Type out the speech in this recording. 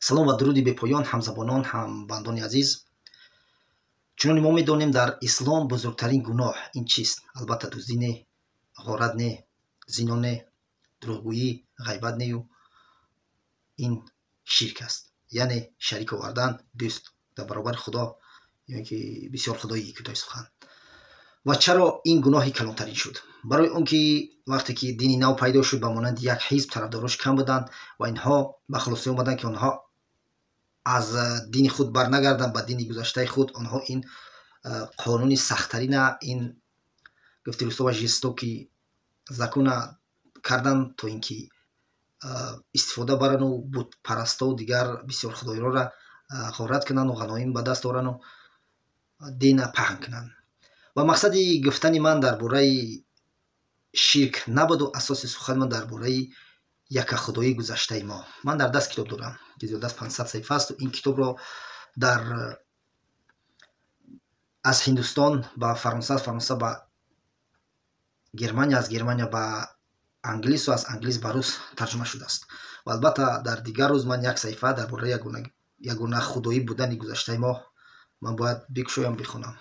Салом ва дуруди бепоён, ҳамзабонон, ҳамбандони азиз. Чуноне мо медонем, дар ислом бузургтарин гуноҳ ин чист? Албатта, дуздӣ не, ғорат не, зино не, дурӯғгӯӣ, ғайбат нею ин ширк аст, яъне шарик овардан дӯст дар баробари Худо ё ки бисёр худои кӯтоҳи сухан. Ва чаро ин гуноҳи калонтарин шуд? Барои он ки вақте ки дини нав пайдо шуд, ба монанди як ҳизб, тарафдорош кам буданд ва инҳо ба хулоса омаданд, ки онҳо аз дини худ барнагарданд ба дини гузаштаи худ. Онҳо ин қонуни сахттарина, ин гуфти русова, жестокий закона карданд, то ин ки истифода барану бутпарастову дигар бисёр худоёнро ғорат кунанду ғаноим ба даст орану дина паҳн кунанд. Ва мақсади гуфтани ман дар бораи ширк набуду асоси сухани ман дар бораи якахудоии гузаштаи мо. Ман дар даст китоб дорам, ки зиёда аз 500 саҳифа асту ин китобро дар аз Ҳиндустон ба Фаронса, аз Фаронса ба Германия, аз Германия ба англису аз англис ба рус тарҷума шудааст. Ва албатта, дар дигар рӯз ман як саҳифа дар бораи ягона худоӣ будани гузаштаи мо ман бояд бикушоям, бихонам.